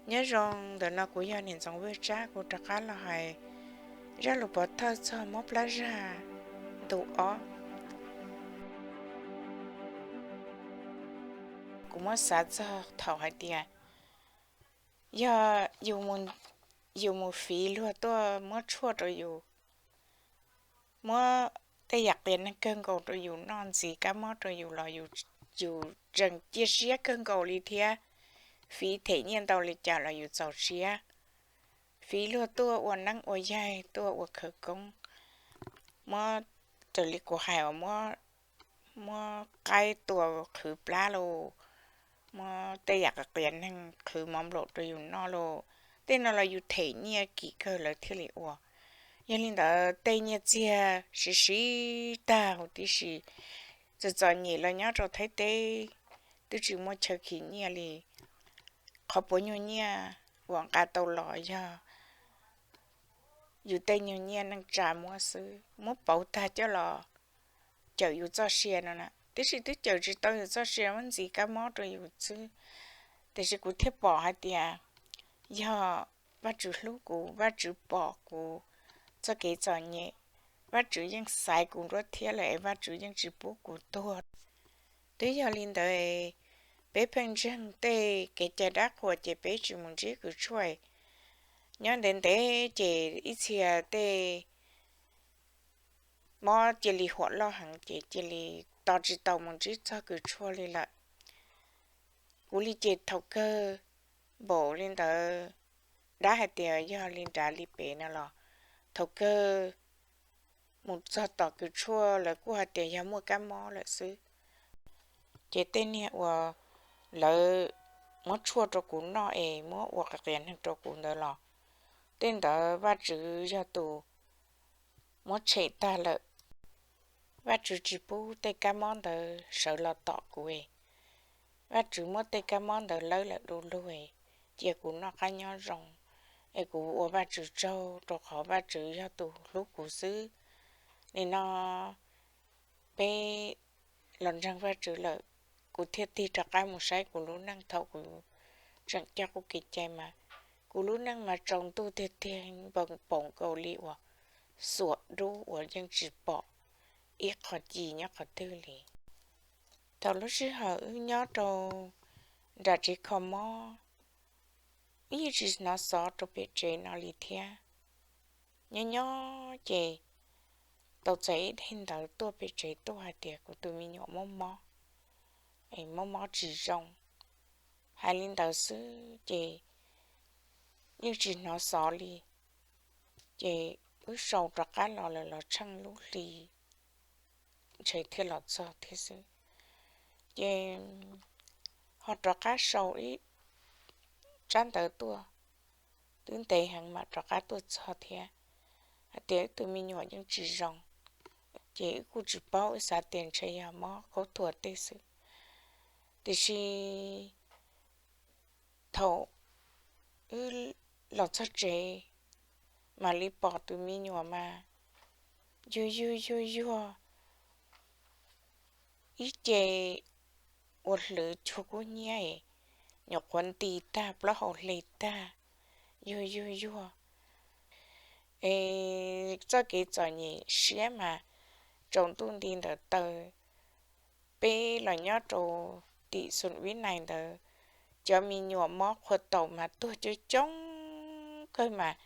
Nyob zoo, ntawm no kuv yog niam ntxoov Vwj Tsab, kuv rov qab los hais zaj lus pov thawj txog mob plab zag ntu ob. Kuv muab xav txog thaum hais tias yog yus mus fiv luag tuaj muab tshuaj rau yus, muab tej yam qias neeg kawg nkaus rau yus noj, ntxiv kab mob rau yus los yus tseem cia siab kawg nkaus li thiab. Fiv them nyiaj ntau li cas los yus txaus siab. Fiv luag tuaj ua neeb ua yaig, tuaj ua khawv koob, muab, raws li kuv hais uas muab qaib tua qhwv plab lauj, muab tej yam qias neeg qhwv mov nplaum rau yus noj lauj, tej no los yus them nyiaj kim kawg lawv thiaj li ua. Yog li ntawd tej nyiaj txiag siv siv tag huv tib si, txom txom nyem los nyob rau Thaib teb twb tsis muaj chaw khi nyiaj li. Qhov puav nyuag nyiaj uas nqa tau los yog yus tej nyuag nyiaj neej tsa muab xwb, muab pauv tag coj los cawm yus txoj sia no na, tiam sis twb cawm tsis tau yus txoj sia, muab ntxiv kab mob rau yus xwb. Tiam sis kuv thiaj pom hais tias yog Vajtswv hlub kuv, Vajtswv pom kuv txoj kev txom nyem, Vajtswv yeej xaiv kuv nruab thiab lawm es Vajtswv yeej tsis pub kuv tuag. Twb yog li ntawd, peb pheej ntseeg tej kev cai dab qhuas ces peb tsis mus ntsib kws tshuaj. Nyob ntev ntev ces ib txhia tej mob cia li huam loj heev ces cia li tos tsis tau mus ntsib txog kws tshuaj li lawm. Kuv li ces thaum kawg npaum li ntawd, dab hais tias yog li nrad li pem no los, thaum kawg mus txog tom kws tshuaj lawv kuj hais tias yog muaj kab mob lawm xwb. Ces tej niag uas lawv muab tshuaj rau kuv noj es muab ua qias neeg rau kuv ntawd los, tej ntawd Vajtswv yog tus muab tshem tag lawm. Vajtswv tsis pub tej kab mob ntawd sawv los tom kuv. Vajtswv muab tej kab mob ntawd lawb lawm du lug, cia kuv noj qab nyob zoo, es kuv ua Vajtswv tsaug rau qhov Vajtswv yog tus hlub kuv xwb. Nim no peb los ntseeg Vajtswv lawm, kuv thiaj tig rov qab mus saib kuv lub neej thaum kuv tseem coj qub kev cai mas, kuv lub neej mas tsaus ntuj tiag tiag, npoo poom nkaus li uas xuam dub uas yeej tsis pom ib qho ci nyob qhov twg li. Thaum lub sij hawm wb nyob rau nram tsev kho mob, wb yeej tsis hnov xov rau pem tsev no li thiab. Nyob nyob ces tau txais ib daim ntawv tuaj pem tsev tuaj hais tias kuv tus me nyuam mob mob, es mob mob tsis zoo. Hais li ntawd xwb ces yeej tsis hnov xov li. Ces wb sau rov qab los lawm los tsheej lub hli ntshe thiaj los txog thiab xwb. Ces ho rov qab sau ib tsab ntawv tuaj, twb ntev heev mam rov qab tuaj txog thiab, hais tias wb tus me nyuam yeej tsis zoo. Ces wb kuj tsis paub, wb xav tias ntshe yog mob khaub thuas tej xwb. Tiam sis thaum wb los txog tsev, mam li pom tus me nyuam mas yuag yuag yuag yuag ib ce ua hlwv cuag kub hnyiab, nyuam qhuav nti tag, plaub hau hle tag, yuag yuag yuag. Es txoj kev txom nyem siab mas tsaus ntuj nti ntawm taw, peb los nyob rau tim Xus Vib Nais ntawd, cov me nyuam mob qhua taum mas tuag coob coob kawg mas,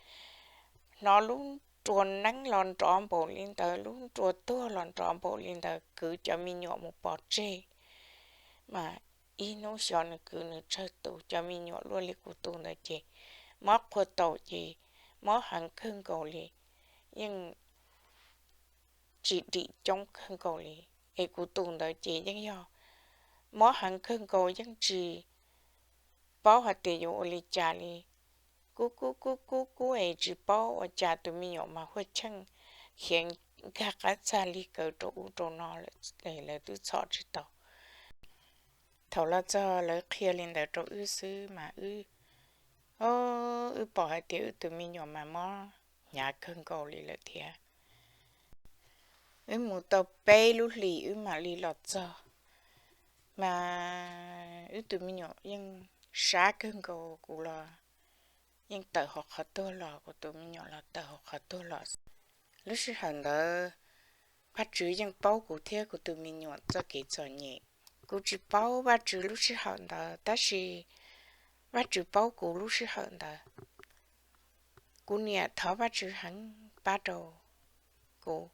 hnov lub nrua neeb los nrov npaum li ntawd, lub nrua tuag los nrov npaum li ntawd, kwv cov me nyuam mus pov tseg. Mas ib hnub xyov nws kwv nws tsawg tus, cov me nyuam luaj li kuv tus ntawd ces mob qhua taum ces mob heev kawg nkaus li, yeej tsis dim coob kawg nkaus li. Es kuv tus ntawd ces yeej yog mob heev kawg nkaus, yeej tsis paub hais tias yuav ua li cas li. Kub kub kub kub kub es tsis paub ua cas, tus me nyuam mas huaj cheej khiav nkag qab txag li kawg rau ub rau no, lawv twb txhom tsis tau. Thaum los txog lawv qhia li ntawd rau wb xwb mas wb, o, wb pom hais tias wb tus me nyuam mas mob hnyav kawg nkaus li lawm thiab. Wb mus tau peb lub hlis wb mam li los txog, mas wb tus me nyuam yeej sab kawg nkaus, kuv los yeej tawm hauv qhov tuag los, kuv tus me nyuam los tawm hauv qhov tuag los. Lub sij hawm ntawd Vajtswv yeej paub kuv thiab kuv tus me nyuam txoj kev txom nyem. Kuv tsis paub Vajtswv lub sij hawm ntawd, tab sis Vajtswv paub kuv lub sij hawm ntawd. Kuv niam thov Vajtswv heev pab rau kuv.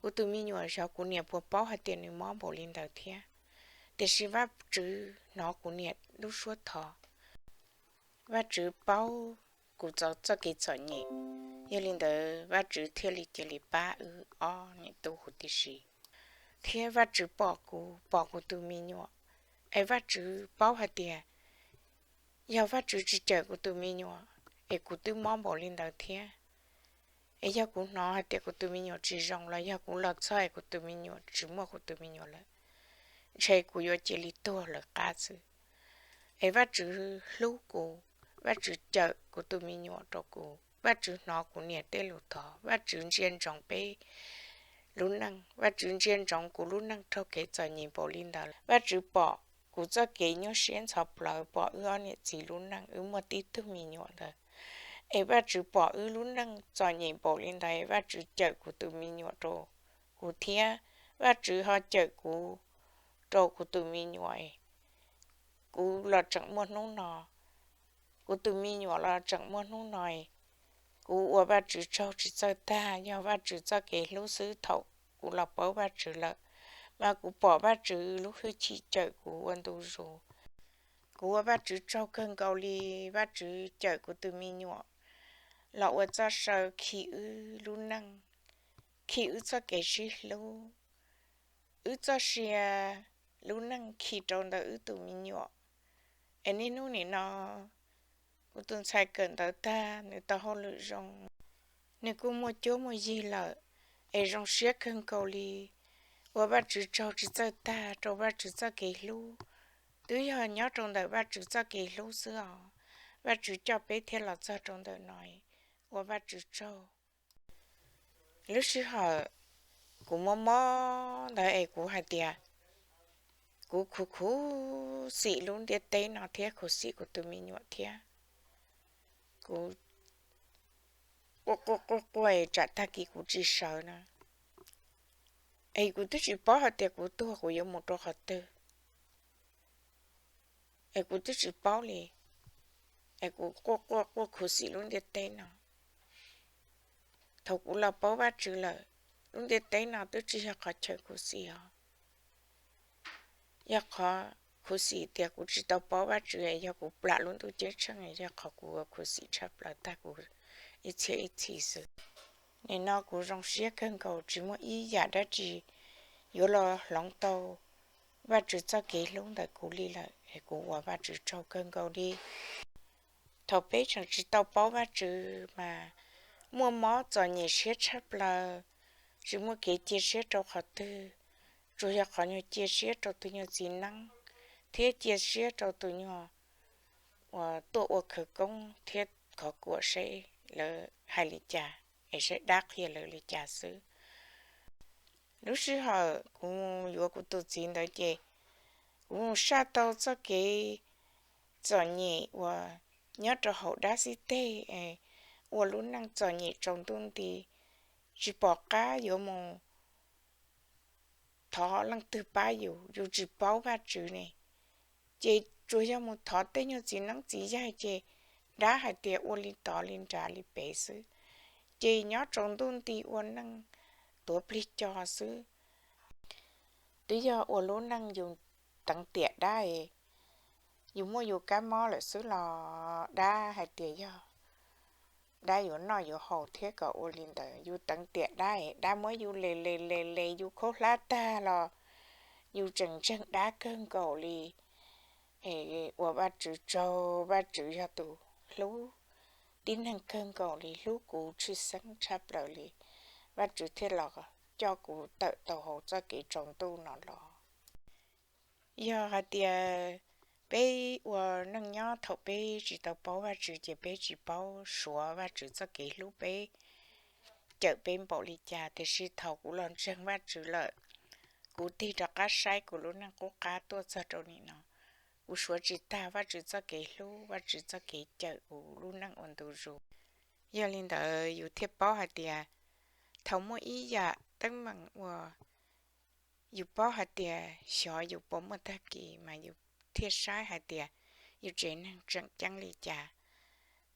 Kuv tus me nyuam xyov kuv niam puas paub hais tias nws mob npaum li ntawd thiab, tiam sis Vajtswv hnov kuv niam lub suab thov. Vajtswv paub kuv txoj kev txom nyem, yog li ntawd Vajtswv thiaj li cia li pab wb ob niam tub huv tib si. Thiab Vajtswv pom kuv, pom kuv tus me nyuam, es Vajtswv paub hais tias yog Vajtswv tsis cawm kuv tus me nyuam, es kuv twb mob npaum li ntawd thiab. Es yog kuv hnov hais tias kuv tus me nyuam tsis zoo los yog kuv los txog es kuv tus me nyuam tsis muaj kuv tus me nyuam lawm, ntshe kuv yuav cia li tuag lawv qab xwb. Es Vajtswv hlub kuv, Vajtswv cawm kuv tus me nyuam rau kuv, Vajtswv hnov kuv niam tej lus thov, Vajtswv ntsia ntsoov peb lub neej, Vajtswv ntsia ntsoov kuv lub neej raug kev txom nyem npaum li ntawd. Vajtswv pom kuv txoj kev nyuaj siab ntxhov plawv, pom wb ob niam txiv lub neej, wb muaj tib tug me nyuam ntawd, es Vajtswv pom wb lub neej txom nyem npaum li ntawd, Vajtswv cawm kuv tus me nyuam rau kuv thiab, Vajtswv ho cawm kuv rau kuv tus me nyuam. Kuv los tseem muaj hnub no, kuv tus me nyuam los tseem muaj hnub no. Kuv ua Vajtswv tsaug tsis txawj tag, yog Vajtswv txoj kev hlub xwb. Thaum kuv los paub Vajtswv lawm, mas kuv pom Vajtswv lub hwj chim cawm kuv ua ntu zus. Kuv ua Vajtswv tsaug kawg nkaus li, Vajtswv cawm kuv tus me nyuam los ua txoj saw khi wb lub neej, khi wb txoj kev sib hlub, wb txoj sia lub neej khi rau ntawm wb tus me nyuam. Es niaj hnub nim no kuv tus ntxhais kawm ntawv tag, nws tau hauj lwm zoo, nws kuj muaj cuab muaj yig lawm, es zoo siab kawg nkaus li. Ua Vajtswv tsaug tsis txawj tag rau Vajtswv txoj kev hlub. Twb yog nyob rau ntawm Vajtswv txoj kev hlub xwb os, Vajtswv coj peb thiaj los txog rau ntawm no. Ua Vajtswv tsaug. Lub sij hawm kuv mob mob ntawd es kuv hais tias kuv khuv khuv xim lub ntiaj teb no thiab khuv xim kuv tus me nyuam thiab. Kuv quaj quaj quaj quaj tsam tag kis kuv tsis sawv na. Es kuv twb tsis paub hais tias kuv tuag kuv yuav mus rau qhov twg, es kuv twb tsis paub li. Es kuv quaj quaj quaj khuv xim lub ntiaj teb no. Thaum kuv los paub Vajtswv lawm, lub ntiaj teb no twb tsis yog qhov chaw khuv xim os. Yog qhov khuv xim tias kuv tsis tau paub Vajtswv, yog kuv plam lub ntuj ceeb tsheej, yog qhov kuv ua khuv xim tshaj plaws tag kuv ib txhiab ib txhis xwb. Nim no kuv zoo siab kawg nkaus, tsis muaj ib yam dab tsi yuav los hloov tau Vajtswv txoj kev hlub ntawm kuv li lawm, es kuv ua Vajtswv tsaug kawg nkaus li. Thaum peb tseem tsis tau paub Vajtswv mas muaj mob txom nyem siab tshaj plaws, tsis muaj kev cia siab rau qhov twg, tsuas yog qhov nyuag cia siab rau tus nyuag txiv neeb thiab cia siab rau tus nyuag uas tuaj ua khawv koob thiab khov kuam seb lawv hais li cas, es seb dab qhia lawv li cas xwb. Lub sij hawm kuv yuav kuv tus txiv ntawd ces kuv saj tau txoj kev txom nyem uas nyob rau hauv dab xib teg, ua lub neej txom nyem tsaus ntuj nti, tsis pom qab yuav mus thov leej twg pab yus, yus tsis paub Vajtswv ne. Ces tsuas yog mus thov tej nyuag txiv neeb txiv yaig ces dab hais tias ua li tod li nrad li pem xwb. Ces nyob tsaus ntuj nti ua neej tuav plig co xwb. Twb yog ua lub neej yus teev tiam dab, yus muaj yus kab mob lawm xwb los dab hais tias yog dab yuav noj yuav haus thiab kom ua li ntawd. Yus teev tiam dab, dab muab yus le le le le yus khaub hlab tag los yus tseem ntseeg dab kawg nkaus li. Ua Vajtswv tsaug, Vajtswv yog tus hlub tib neeg kawg nkaus li, hlub kuv tshwj xeeb tshaj plaws li, Vajtswv thiaj los coj kuv tawm tau hauv txoj kev tsaus ntuj no los. Yog hais tias peb ua neej nyob thaum peb tsis tau paub Vajtswv ces peb tsis paub suav Vajtswv txoj kev hlub peb, cawm peb npaum li cas, tiam sis thaum kuv los ntseeg Vajtswv lawm, kuv tig rov qab saib kuv lub neej qub qab tuaj txog rau nim no, kuv suav tsis tag Vajtswv txoj kev hlub, Vajtswv txoj kev cawm kuv lub neej ua ntu zus. Yog li ntawd yus thiaj paub hais tias thaum muaj ib yam teeb meem uas yus paub hais tias xyov yus puas muaj tag kis mas yus thiaj saib hais tias yus tsev neeg tseem ceeb li cas.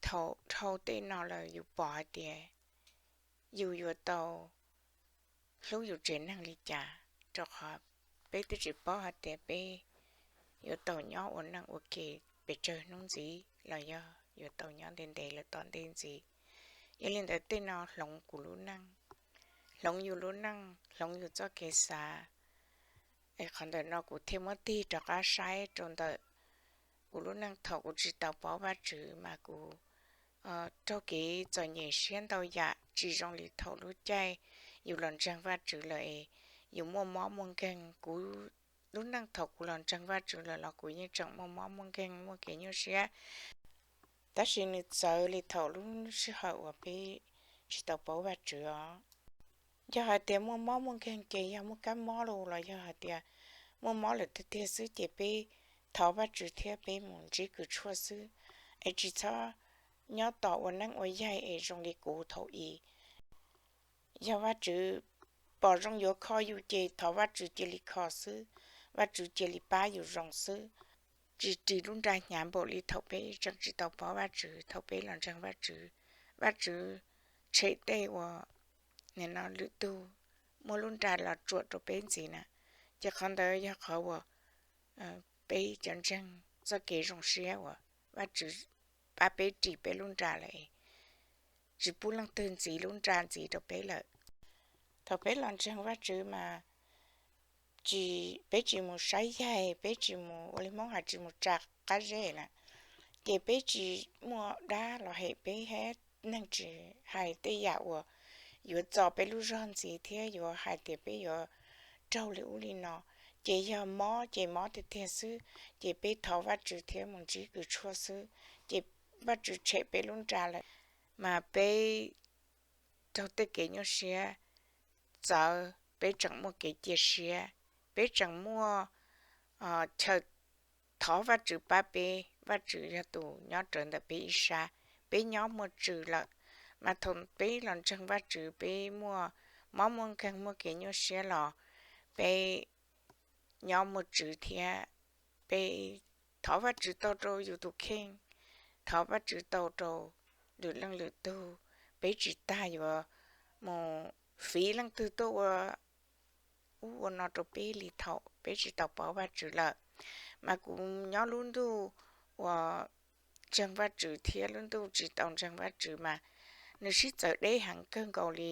Thaum dhau tej no lawm yus pom hais tias yus yuav tau hlub yus tsev neeg li cas, rau qhov peb twb tsis paub hais tias peb yuav tau nyob ua neej ua ke pes tsawg hnub ntxiv los yog yuav tau nyob ntev ntev lawm tom ntej ntxiv. Yog li ntawd tej no hloov kuv lub neej, hloov yus lub neej, hloov yus txoj kev xav. Qhov ntawm no kuv thiaj muab tig rov qab saib rau ntawm kuv lub neej thaum kuv tsis tau paub Vajtswv mas kuv raug kev txom nyem siab ntau yam tsis zoo li thaum lub caij yus los ntseeg Vajtswv lawm es yus muaj mob muaj nkeeg. Kuv lub neej thaum kuv los ntseeg Vajtswv lawm los kuv yeej tseem muaj mob muaj nkeeg muaj kev nyuaj siab, tab sis nws txawv li thaum lub sij hawm uas peb tsis tau paub Vajtswv os. Yog hais tias muaj mob muaj nkeeg ces yog muaj kab mob los los yog hais tias muaj mob lawm tiag tiag xwb ces peb thov Vajtswv thiab peb mus ntsib kws tshuaj xwb, es tsis txhob nyob tos ua neeb ua yaig es zoo li kuv thaum i. Yog Vajtswv pom zoo yuav kho yus ces thov Vajtswv cia li kho xwb, Vajtswv cia li pab yus zoo xwb. Tsis ris lub nra hnyav npaum li thaum peb tseem tsis tau paub Vajtswv, thaum peb los ntseeg Vajtswv, Vajtswv tshem tej uas nim no lwm tug muab lub nra los tsuam rau peb ntxiv na. Ces qhov ntawd yog qhov uas peb cov ntseeg txoj kev zoo siab uas Vajtswv pab peb ris peb lub nra lawm, tsis pub leej twg ntxiv lub nra ntxiv rau peb lawm. Thaum peb los ntseeg Vajtswv mas tsis, peb tsis mus saib yaig, peb tsis mus ua li Hmoob hais tsis mus tsa qab zeb na, ces peb tsis muaj dab los hem peb thiab neeg tsis hais tej yam uas yuav txo peb lub zog ntxiv thiab yuav hais tias peb yuav raug li ub li no. Ces yog mob ces mob tiag tiag xwb, ces peb thov Vajtswv thiab mus ntsib kws tshuaj xwb, ces Vajtswv tshem peb lub nra lawm. Mas peb raug tej kev nyuaj siab txawv, peb tseem muaj kev cia siab, peb tseem muaj chaw thov Vajtswv pab peb, Vajtswv yog tus nyob rawv ntawm peb ib sab, peb nyob muaj tswv lawm. Mas thaum peb los ntseeg Vajtswv, peb muaj mob muaj nkeeg muaj kev nyuaj siab los peb nyob muaj tswv thiab. Peb thov Vajtswv tau rau yus tus kheej, thov Vajtswv tau rau lwm leej lwm tug, peb tsis tas yuav mus fiv leej twg tuaj ua ub ua no rau peb li thaum peb tsis tau paub Vajtswv lawm. Mas kuv nyob lub ntuj uas ntseeg Vajtswv thiab lub ntuj tsis tau ntseeg Vajtswv mas nws sib txawv deb heev kawg nkaus li.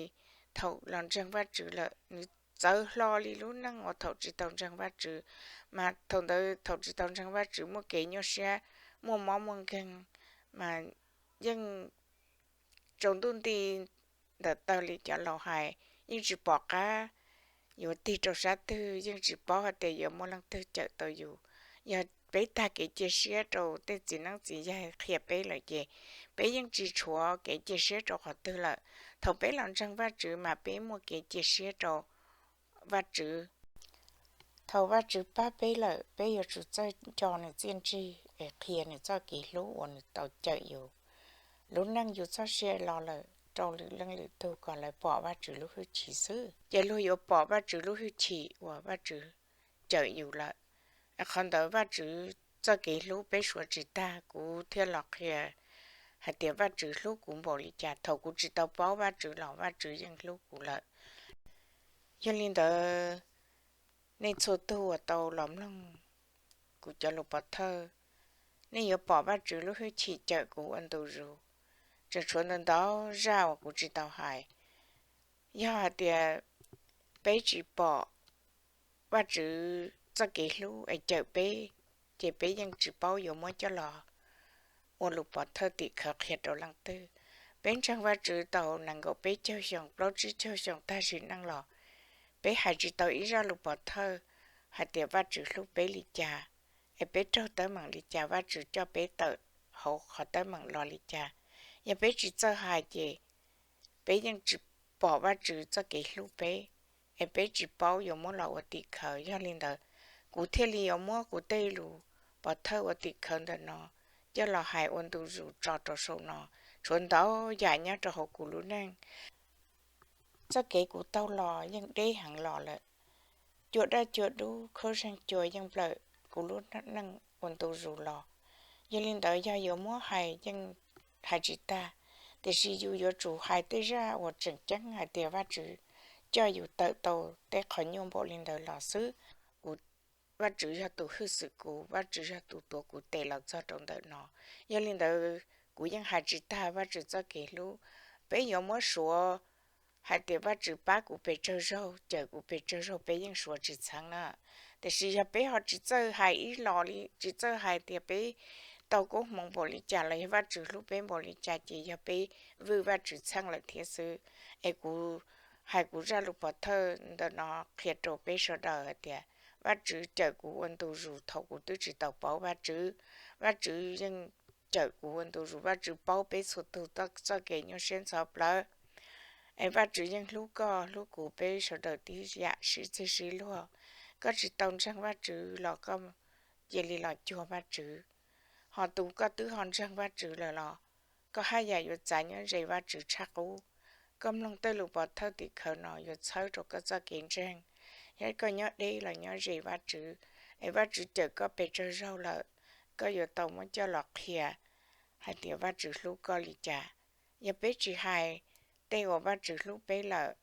Thaum los ntseeg Vajtswv lawm nws txawv hlo li lub neej uas thaum tsis tau ntseeg Vajtswv. Mas thaum ntawd thaum tsis tau ntseeg Vajtswv muaj kev nyuaj siab, muaj mob muaj nkeeg, mas yeej tsaus ntuj nti ntawm taw li cov laus hais, yeej tsis pom qab yuav tig rau sab twg, yeej tsis paub hais tias yuav muaj leej twg cawm tau yus. Yog peb tag kev cia siab rau tej txiv neeb txiv yaig qhia peb lawm ces peb yeej tsis tshuav kev cia siab rau qhov twg lawm. Thaum peb los ntseeg Vajtswv mas peb muaj kev cia siab rau Vajtswv. Thaum Vajtswv pab peb lawm, peb yuav tsum txawj nco nws txiaj ntsig es qhia nws txoj kev hlub uas nws tau cawm yus lub neej yus txoj sia los lawm rau lwm leej lwm tug kom lawv pom Vajtswv lub hwj chim xwb. Ces luag yuav pom Vajtswv lub hwj chim uas Vajtswv cawm yus lawm. Qhov ntawd Vajtswv txoj kev hlub peb suav tsis tag, kuv thiaj los qhia hais tias Vajtswv hlub kuv npaum li cas. Thaum kuv tsis tau paub Vajtswv los Vajtswv yeej hlub kuv lawm. Yog li ntawd, nej txhua tug uas tau los mloog kuv cov lus pov thawj, nej yuav pom Vajtswv lub hwj chim cawm kuv ua ntu zus. Tseem tshuav ntau ntau zaj uas kuv tsis tau hais. Yog hais tias peb tsis pom Vajtswv txoj kev hlub es cawm peb, ces peb yeej tsis paub yuav muab coj los ua lus pov thawj tim khawv qhia rau leej twg. Peb ntseeg Vajtswv tau nees nkaum peb caug xyoo, plaub tsib caug xyoo tag sim neej los, peb hais tsis tau ib zaj lus pov thawj hais tias Vajtswv hlub peb li cas, es peb raug teeb meem li cas, Vajtswv coj peb tawm hauv qhov teeb meem los li cas. Yog peb tsis txawj hais ces peb yeej tsis pom Vajtswv txoj kev hlub peb, es peb tsis paub yuav muab los ua tim khawv. Yog li ntawd, kuv thiaj li yuav muab kuv tej lus pov thawj ua tim khawv ntawm no coj los hais ua ntu zus tso rau saum no, tshuav ntau yam nyob rau hauv kuv lub neej. Txoj kev kuv taug los yeej deb heev los lawm, cua daj cua dub khaub zeeg cua yeej nplawm kuv lub neej ua ntu zus los. Yog li ntawd yog yuav muab hais yeej hais tsis tag, tiam sis yus yuav tsum hais tej zaj uas tseem ceeb hais tias Vajtswv coj yus tawm tau tej qhov nyuaj npaum li ntawd los xwb. Kuv, Vajtswv yog tus hwj xwm kuv, Vajtswv yog tus tuav kuv tes los txog rau ntawm no. Yog li ntawd kuv yeej hais tsis tag Vajtswv txoj kev hlub. Peb yuav muab suav hais tias Vajtswv pab kuv pes tsawg zaug, cawm kuv pes tsawg zaug peb yeej suav tsis txheeb na. Tiam sis yog peb ho tsis txawj hais ib los li, tsis txawj hais tias peb tau koob hmoov npaum li cas los yog Vajtswv hlub peb npaum li cas ces yog peb vwj Vajtswv txheej lawm thiab xwb. Es kuv hais kuv zaj lus pov thawj ntawm no qhia rau peb sawv daws hais tias Vajtswv cawm kuv ua ntu zus thaum kuv twb tsis tau paub Vajtswv. Vajtswv yeej cawm kuv ua ntu zus, Vajtswv paub peb txhua tus txoj kev nyuaj siab ntxhov plawv. Es Vajtswv yeej hlub koj hlub kuv, peb sawv daws tib yam sib txig sib luag. Koj tsis tau ntseeg Vajtswv los koj cia li los cuag Vajtswv. Ho tus koj twb ho ntseeg Vajtswv lawm los koj haj yam yuav txav nyob ze Vajtswv tshaj qub. Koj mloog tej lus pov thawj tim khawv no yuav txhawb rau koj txoj kev ntseeg. Yog koj nyob deb los nyob ze Vajtswv, es Vajtswv cawm koj pes tsawg zaug lawm, koj yuav tau muab coj los qhia hais tias Vajtswv hlub koj li cas. Yog peb tsis hais tej uas Vajtswv hlub peb lawm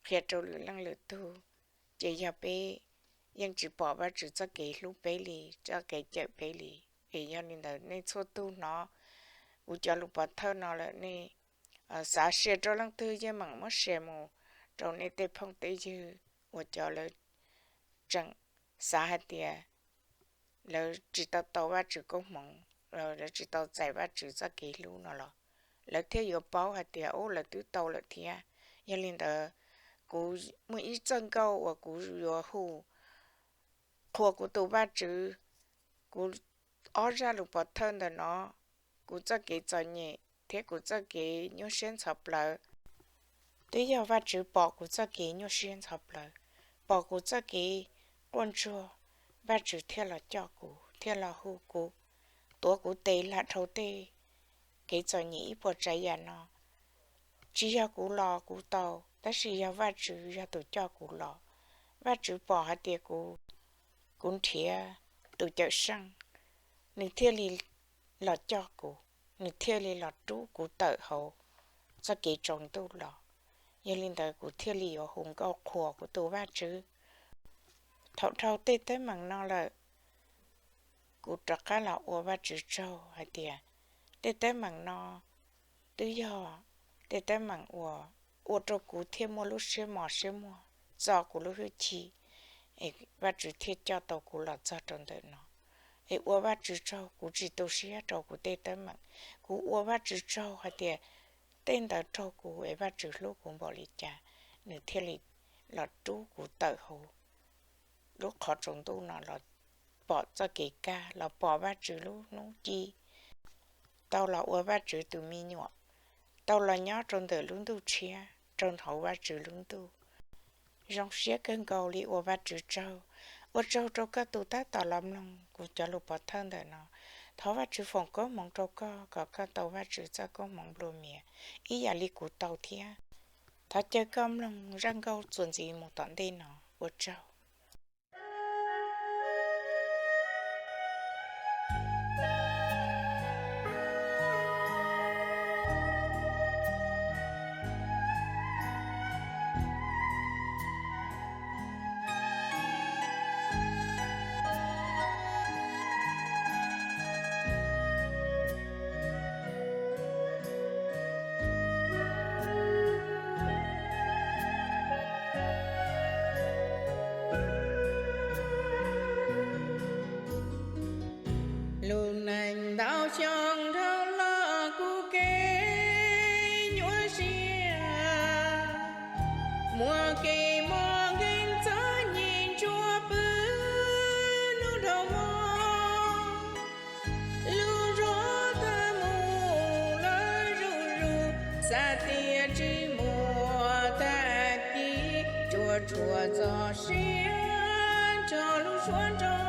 qhia rau lwm leej lwm tug, ces yog peb yeej tsis pom Vajtswv txoj kev hlub peb li, txoj kev cawm peb li. Es yog li ntawd nej txhua tus hnov kuv cov lus pov thawj no lawm nej xav share rau leej twg yeej meem muab share mus rau nej tej phooj tej ywg uas cov lawv tseem xav hais tias lawv tsis tau tau Vajtswv koob hmoov, lawv tsis tau txais Vajtswv txoj kev hlub no los lawv thiaj yuav paub hais tias ub lawv twb tau lawm thiab. Yog li ntawd kuv muaj ib txoj nkauj uas kuv yuav hu qhuas kuv tus Vajtswv. Kuv ob zaj lus pov thawj ntawm no, kuv txoj kev txom nyem thiab kuv txoj kev nyuaj siab ntxhov plawv, twb yog Vajtswv pom kuv txoj kev nyuaj siab ntxhov plawv, pom kuv txoj kev quaj ntsuag, Vajtswv thiaj los coj kuv, thiaj los hu kuv, tuav kuv tes lam dhau tej kev txom nyem ib puas tsav yam no. Tsis yog kuv los kuv tau, tab sis yog Vajtswv yog tus coj kuv los. Vajtswv pom hais tias kuv, kuv nrhiav tus Cawmseej, nws thiaj li los coj kuv, nws thiaj li los rub kuv tawm hauv txoj kev tsaus ntuj los. Yog li ntawd kuv thiaj li yuav hu nkauj qhuas kuv tus Vajtswv. Thaum dhau tej teeb meem no lawm, kuv rov qab los ua Vajtswv tsaug hais tias tej teeb meem no twb yog tej teeb meem uas ua rau kuv thiaj muaj lub siab mos siab muag, txo kuv lub hwj chim, es Vajtswv thiaj coj tau kuv los txog rau ntawm no. Es ua Vajtswv tsaug, kuv tsis tu siab rau kuv tej teeb meem. Kuv ua Vajtswv tsaug hais tias tej ntawd raug kuv es Vajtswv hlub kuv npaum li cas, nws thiaj li los rub kuv tawm hauv lub qhov tsaus ntuj no los pom txoj kev kaj, los pom Vajtswv lub hnub ci, tau los ua Vajtswv tus me nyuam, tau los nyob rau ntawm lub ntuj tshiab, rau hauv Vajtswv lub ntuj. Zoo siab kawg nkaus li ua Vajtswv tsaug. Ua tsaug rau koj tus tab tom los mloog kuv cov lus pov thawj ntawm no. Thov Vajtswv foom koob hmoov rau koj kom koj tau Vajtswv txoj koob hmoov nplua mias ib yam li kuv tau thiab. Thov caw koj mloog zaj nkauj txuas ntxiv mus tom ntej no. Ua tsaug. Lub neej ntau xyoo dhau los kuv kev nyuaj siab, muaj kev mob nkeeg txom nyem ntsuag pw hnub dhau hmo. Lub zog tawg mus lawm zuj zus, xav tias tsis muaj tag kis, tsuas tshuav txoj sia nrog lub suab nrog.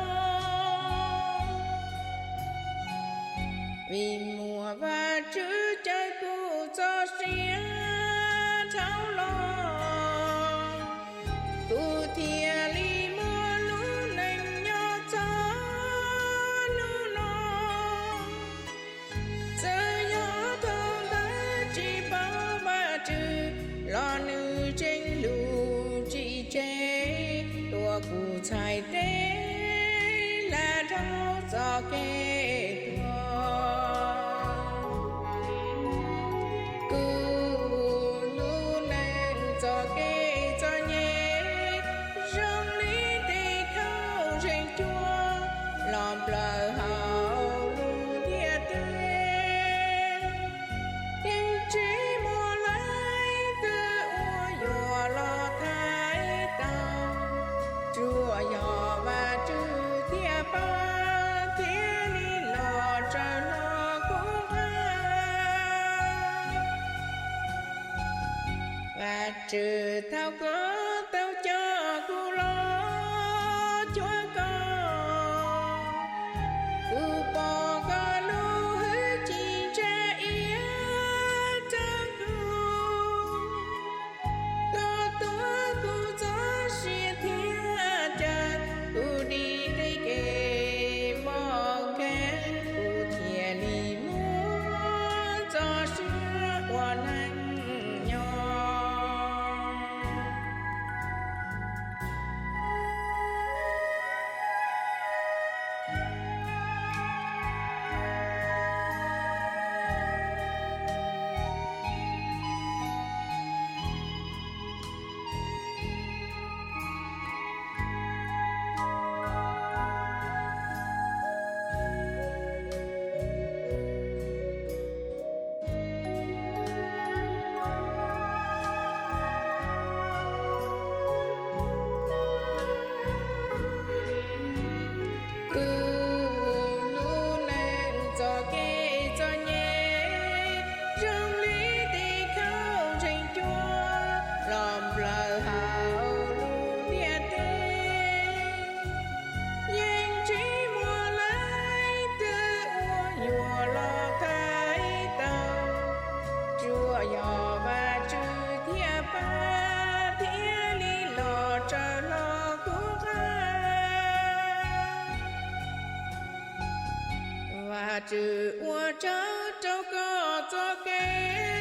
Vim muaj Vajtswv caw kuv txoj sia dhau los, kuv thiaj li muaj lub neej nyob txog hnub no. Txawm yog thaum ntawd tsis paub Vajtswv los nws tseem hlub tsis tseg, tuav kuv txhais tes hla dhau txoj kev tuag. Kuv lub neej txoj kev txom nyem zoo li tes khaub zeeg cuab los nplawm hauv lub ntiaj teb. Yeej tsis muaj leej twg uas yuav los thaiv tau, tsuas yog Vajtswv thiaj pab thiaj li los raws hlo kuv nqa. Vajtswv, thaum koj tau coj kuv los cuag koj, kuv pom koj lub hwj chim ntsa iab rau kuv. Koj tuav kuv txoj sia thiab caw kuv dim tej kev mob kev, kuv thiaj li muaj txoj sia ua neej nyob. Kuv lub neej txoj kev txom nyem zoo li tes khaub zeeg cuab los nplawm hauv lub ntiaj teb. Yeej tsis muaj leej twg uas yuav los thaiv tau, tsuas yog Vajtswv thiaj pab thiaj li los raws hlo kuv nqa. Vajtswv, ua tsaug rau koj txoj kev